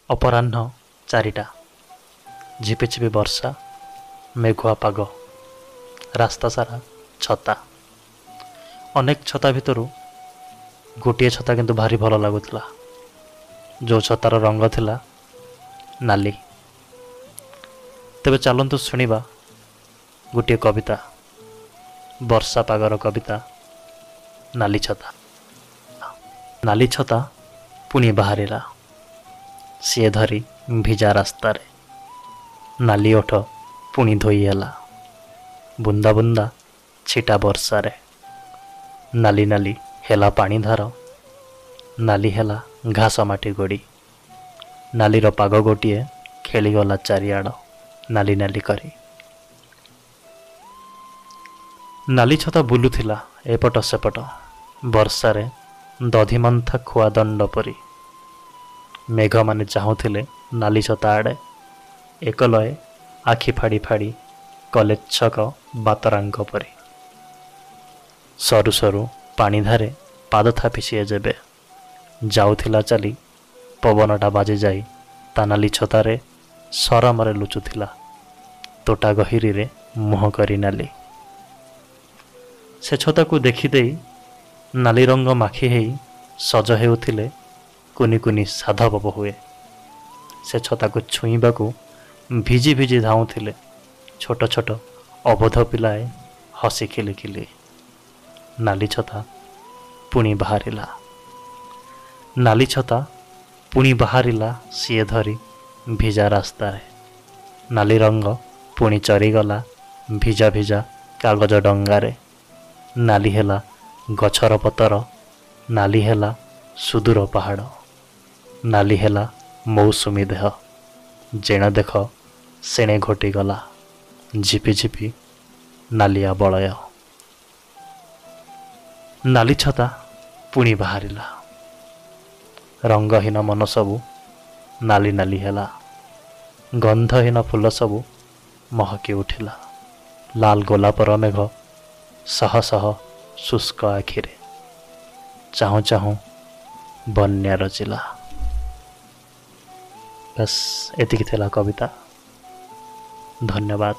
ଅପରାହ୍ନ 4ଟା। ଝିପିଝିପି ବର୍ଷା, ମେଘୁଆ ପାଗ, ରାସ୍ତା ସାରା ଛତା। ଅନେକ ଛତା ଭିତରୁ ଗୋଟିଏ ଛତା କିନ୍ତୁ ଭାରି ଭଲ ଲାଗୁଥିଲା, ଯେଉଁ ଛତାର ରଙ୍ଗ ଥିଲା ନାଲି। ତେବେ ଚାଲନ୍ତୁ ଶୁଣିବା ଗୋଟିଏ କବିତା, ବର୍ଷା ପାଗର କବିତା, ନାଲି ଛତା। ନାଲି ଛତା ପୁଣି ବାହାରିଲା ସିଏ ଧରି ଭିଜା ରାସ୍ତାରେ। ନାଲି ଓଠ ପୁଣି ଧୋଇ ହେଲା ବୁନ୍ଦା ବୁନ୍ଦା ଛିଟା ବର୍ଷାରେ। ନାଲି ନାଲି ହେଲା ପାଣିଧାର, ନାଲି ହେଲା ଘାସ ମାଟି ଗୋଡ଼ି। ନାଲିର ପାଗ ଗୋଟିଏ ଖେଳିଗଲା ଚାରିଆଡ଼ ନାଲି ନାଲି କରି। ନାଲି ଛତା ବୁଲୁଥିଲା ଏପଟ ସେପଟ ବର୍ଷାରେ ଦଧିମନ୍ଥା ଖୁଆ ଦଣ୍ଡ ପରି। ମେଘମାନେ ଚାହୁଁଥିଲେ ନାଲି ଛତା ଆଡ଼େ, ଏକଲୟେ ଆଖି ଫାଡ଼ି ଫାଡ଼ି କଲେଜ ଛକ ବାତରାଙ୍କ ପରି। ସରୁ ସରୁ ପାଣିଧାରେ ପାଦ ଥାପି ସିଏ ଯେବେ ଯାଉଥିଲା ଚାଲି, ପବନଟା ବାଜିଯାଇ ତା ନାଲି ଛତାରେ ସରମରେ ଲୁଚୁଥିଲା ତୋଟା ଗହିରୀରେ ମୁହଁ କରି ନାଲି। ସେ ଛତାକୁ ଦେଖିଦେଇ ନାଲି ରଙ୍ଗ ମାଖି ହେଇ ସଜ ହେଉଥିଲେ କୁନି କୁନି ସାଧବ ବୋହୁଏ। ସେ ଛତାକୁ ଛୁଇଁବାକୁ ଭିଜି ଭିଜି ଧାଉଁଥିଲେ ଛୋଟ ଛୋଟ ଅବୋଧ ପିଲାଏ ହସି ଖିଲି ଖିଲି। ନାଲି ଛତା ପୁଣି ବାହାରିଲା, ନାଲି ଛତା ପୁଣି ବାହାରିଲା ସିଏ ଧରି ଭିଜା ରାସ୍ତାରେ। ନାଲି ରଙ୍ଗ ପୁଣି ଚରିଗଲା ଭିଜା ଭିଜା କାଗଜ ଡଙ୍ଗାରେ। ନାଲି ହେଲା ଗଛର ପତର, ନାଲି ହେଲା ସୁଦୂର ପାହାଡ଼, ନାଲି ହେଲା ମୌସୁମୀ ଦେହ। ଯେଣେ ଦେଖ ସେଣେ ଘୋଟିଗଲା ଝିପି ଝିପି ନାଲିଆ ବଳୟ। ନାଲି ଛତା ପୁଣି ବାହାରିଲା, ରଙ୍ଗହୀନ ମନ ସବୁ ନାଲି ନାଲି ହେଲା, ଗନ୍ଧହୀନ ଫୁଲ ସବୁ ମହକି ଉଠିଲା। ଲାଲ ଗୋଲାପର ମେଘ ଶହ ଶହ ଶୁଷ୍କ ଆଖିରେ ଚାହୁଁ ଚାହୁଁ ବନ୍ୟା ରଚିଲା। ବାସ୍, ଏତିକି ଥିଲା କବିତା। ଧନ୍ୟବାଦ।